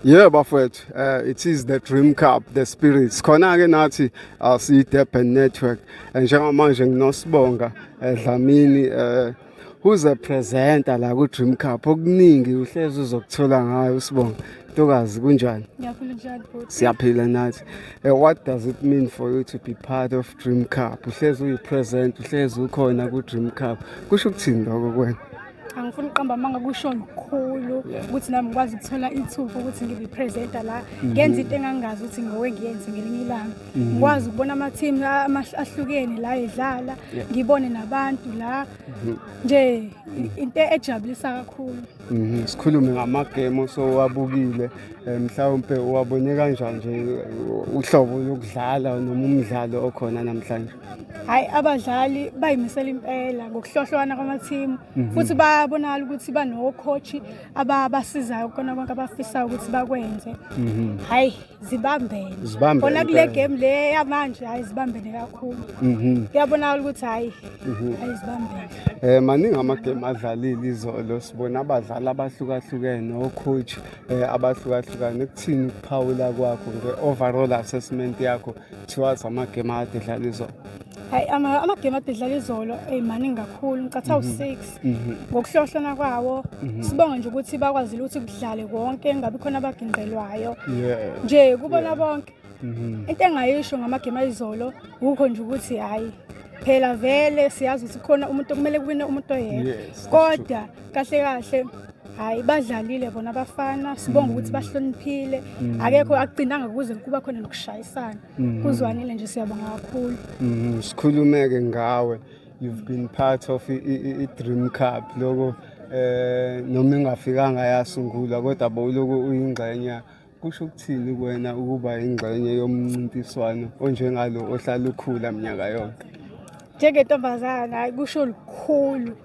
Yeah bafowethu, it is the Dream Cup, the spirits. Khona ke nathi si Durban Network. Njengamanje nginoSibonga Dlamini, who's a presenter la ku Dream Cup. Okuningi uhlezi uzokuthola ngayo uSibonga. Ntokazi, kunjani? Ngiyaphila, njani bhuti? Siyaphila nathi. What does it mean for you to be part of Dream Cup? Uhlezi uyi-present, uhlezi ukhona ku Dream Cup. Kusho ukuthini lokho kuwena? Angifuni ukuqamba amanga, kusho lukhulu ukuthi nami ngikwazi ukuthola ithuba ukuthi ngibe presenter la. Ngenza into engangazi ukuthi ngowe ngiyenze ngelinye ilanga. Ngikwazi ukubona ama-team ahlukene la edlala, ngibone nabantu la. Nje into ejabulisa kakhulu. Sikhulume ngamagame osowabukile, mhlawumbe uwabone kanjani nje uhlobo lokudlala noma umdlalo okhona namhlanje? Hayi, abadlali bayimisela impela ngokuhlohlwana kwama-team, futhi bayabonakala ukuthi bano-coach ababasizayo kukona konke abafisayo ukuthi bakwenze. Hayi, zibambene. Zibambene Kona kule impela. game le yamanje, hayi, zibambene kakhulu. Kuyabonakala ukuthi hayi, hayi, zibambene. Maningi amagame adlalile izolo, sibona abadlali abahlukahlukene, o-coach abahlukahlukene. Kuthini ukuphawula kwakho nge-overall assessment yakho towards amagame akade edlala izolo? Hayi, amagame ade edlala izolo, eyi, maningi kakhulu, ngicatha awu-6 ngokuhlohlwana kwawo. Sibonge nje ukuthi bakwazile ukuthi kudlale konke, kungabi khona abaginqelwayo nje kubona bonke. Into engayisho ngamagame ayizolo ukho nje ukuthi hhayi phela vele siyazi ukuthi khona umuntu okumele kuwine umuntu oyedwa, Yes, that's kodwa kahle kahle hhayi, badlalile bona abafana. Sibonge ukuthi bahloniphile, akekho akugcinanga kuze kuba khona nokushayisana, kuzwanile nje. Siyabonga kakhulu. Sikhulumeke ngawe. You've been part of i-Dream Cup loko, noma ingafikanga yasungulwa, kodwa bowuloku uyingxenye. Kusho ukuthini kuwena ukuba ingxenye yomncintiswano onjengalo ohlala ukhula minyaka yonke? Njengentombazana, hayi, kusho lukhulu.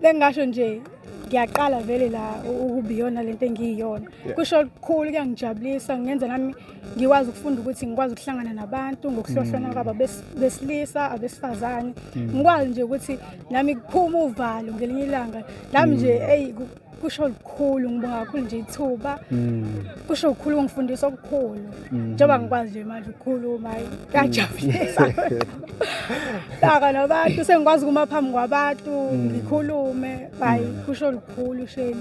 Bengingasho nje ngiyaqala vele la ukuba iyona lento engiyiyona. Kusho lukhulu, kuyangijabulisa, ngenza nami ngikwazi ukufunda ukuthi ngikwazi ukuhlangana nabantu ngokuhlohlwana kwabo besilisa, abesifazane, ngikwazi nje ukuthi nami kuphuma uvalo ngelinye ilanga nami nje. Eyi, kusho lukhulu, ngibonga kakhulu nje ithuba. Kusho lukhulu, ngifundisa okukhulu njengoba ngikwazi nje manje ukukhuluma. Hayi, kuyajabulisa taka nabantu, sengikwazi ukuma phambi kwabantu ngikhulume. Hayi, kusho lukhulu shame,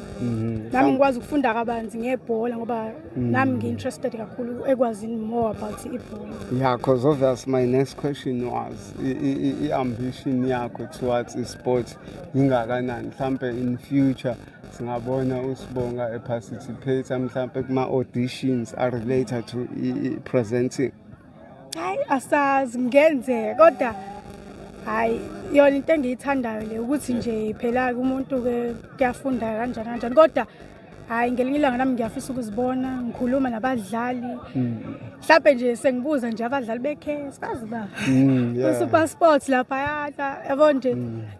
nami ngikwazi ukufunda kabanzi ngebhola ngoba nami ngi-interested kakhulu ekwazini more about ibhola. Yeah, because obvious my next question was i-ambition yakho towards i-sport ingakanani? Mhlampe in future singabona uSibonga e-participate mhlampe kuma-auditions are related to presenting? Hayi, asazi, kungenzeka, kodwa hayi, yona into engiyithandayo le ukuthi nje phela-ke umuntu-ke kuyafunda kanjani kanjani, kodwa hhayi, ngelinye ilanga nami ngiyafisa ukuzibona ngikhuluma nabadlali, mhlawumbe nje sengibuza nje abadlali bekhesi kazi ba ku-Super Sports laphayana, yabo nje,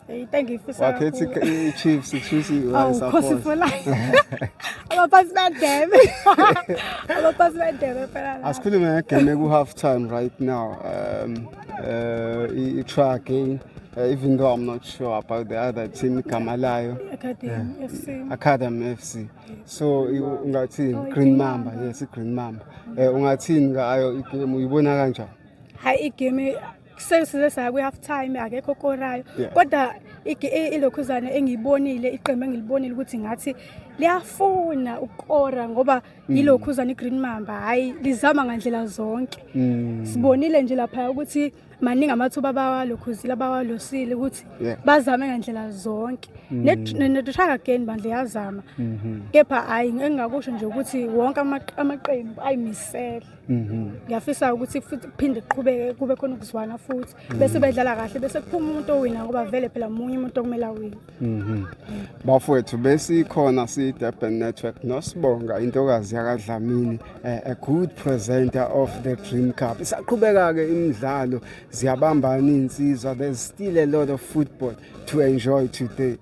into engiyifisa Wakhetha kakhulu. i-Chiefs, kushuthi Awu, Khosi for life, abaphansi bendebe, abaphansi bendebe phela la. Asikhulume ngegame ku-half time right now. I-try again. Even though I'm not sure about the other team, igama layo. Academy FC. Academy FC. So ungathini? Oh, Green i-Green Mamba, Mamba. Yes, i-Green Mamba. Ungathini ngayo igame, uyibona kanjani? Hayi, igame sesize saya kwi-half time, akekho okorayo, kodwa ilokhuzane engiyibonile, iqembu engilibonile ukuthi ngathi liyafuna ukukora ngoba yilokhuzane i-Green Mamba, hhayi, lizama ngandlela zonke. Sibonile nje lapha ukuthi maningi amathuba abawalokhuzile, abawalosile, ukuthi bazame ngandlela zonke. Ne-Try Again bandla yazama, kepha hhayi, engingakusho nje ukuthi wonke amaqembu ayimisele. Ngiyafisa ukuthi futhi kuphinde kuqhubeke kube khona ukuzwana futhi, bese bedlala kahle, bese kuphuma umuntu owina, ngoba vele phela munye umuntu okumele awine. Bafowethu, besikhona siyi-Durban Network noSibonga intokazi yakaDlamini, a good presenter of the Dream Cup. Isaqhubeka-ke imidlalo. Ziyabambana iy'nsizwa. There's still a lot of football to enjoy today.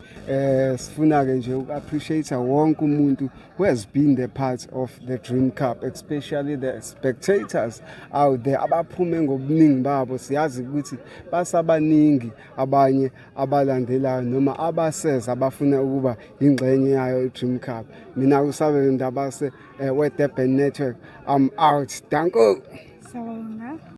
Sifuna ke nje uku-appreciate wonke umuntu who has been the part of the Dream Cup, especially the spectators out there abaphume ngobuningi babo. Siyazi ukuthi basabaningi abanye abalandelayo noma abaseza abafuna ukuba ingxenye yayo i-Dream Cup. Mina uSabelo Ndabase, we-Durban Network, I'm out. Danko. Sawubona.